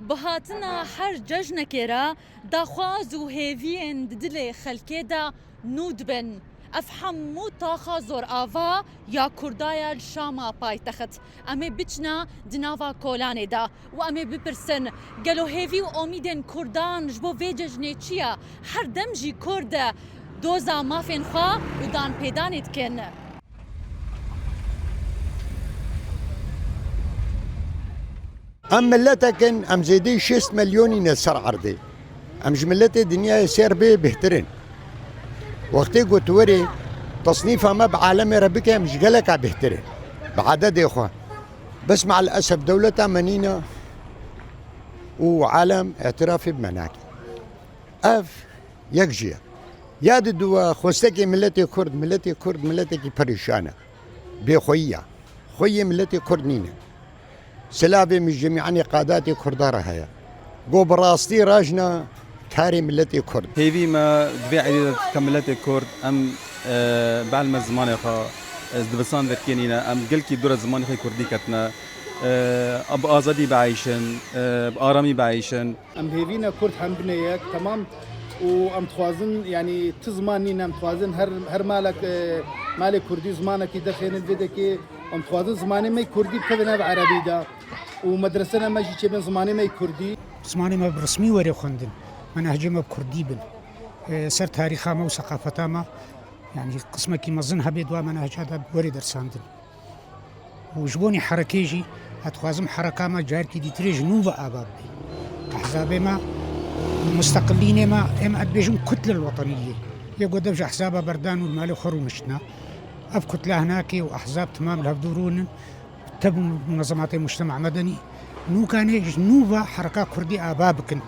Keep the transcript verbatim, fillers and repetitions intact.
Bi hatina her cejnekê re daxwaz û hêviyên di dilê xelkê de nû dibin. Ev hemû taxa zorava ya Kurda ya li Şama paytext. Em ê biçine di nava kolanê de û em ê bipirsin, gelo hêvî û omîdên Kurdan ji bo vê cejnê çi ye? Her dem jî Kurd doza mafên xwe û danpêdanê dikin. Em miletek in, em zêdeyî şêst milyonî ne ser erdê. Em ji miletê dinyayê ser bê bêhtir in. Wextê ku tu werê tesnîfa me bi alemê re bike, em ji geleka bêhtir in. Bi ededê xwe. Bes me'el esef dewleta me nîne û alem îtirafê bi me nake. Ev yek jî ye. Ya diduwa xwestekê miletê Kurd, miletê Kurd miletekî perîşan e. Bêxweyî ye. Xweyê miletê Kurd nîne. Silavê min ji cemîanê qadatê Kurda re heye. Go bi rastî rajna karê miletê Kurd. Hêvî me di vê êdî de dike miletê Kurd, em, e, behel me zimanê xwe, e, dibisan derkênîne, em gelkî dûre zimanê xwe Kurdî ketine, e, bi azadî bieyşin, e, bi aramî bieyşin. Em hêvî ne Kurd hem bine yek, temam, û em dixwazin, yanî ti ziman nîn, em dixwazin her, her malek, e, malê Kurdî zimanekî derxênin vê dekê, em dixwazin zimanê me Kurdî bikeve nav Erebî de û medresene me jî çêbin zimanê me Kurdî. Zimanê me bi resmî were xwendin, menahecê me bi Kurdî bin. E, ser tarîxa me û seqafeta me, yanî qismekî mezin hebe di wa menaheca de were dersandin. û ji bonî herekê jî, ez dixwazim hereka me carekî dîtirê ji nû ve ava bibe. Ehzabê me, musteqilînê me, em ez dibêjim kutle weteniyê. Yê ku dev ji ehzaba berdan û li malê xwe rûniştine. Ev kutle hinakê û ehzab temam li hevdû rûnin, tev û munezematê mujtema medenî. Nûkanê ji nû ve hereka kurdî ava bikin.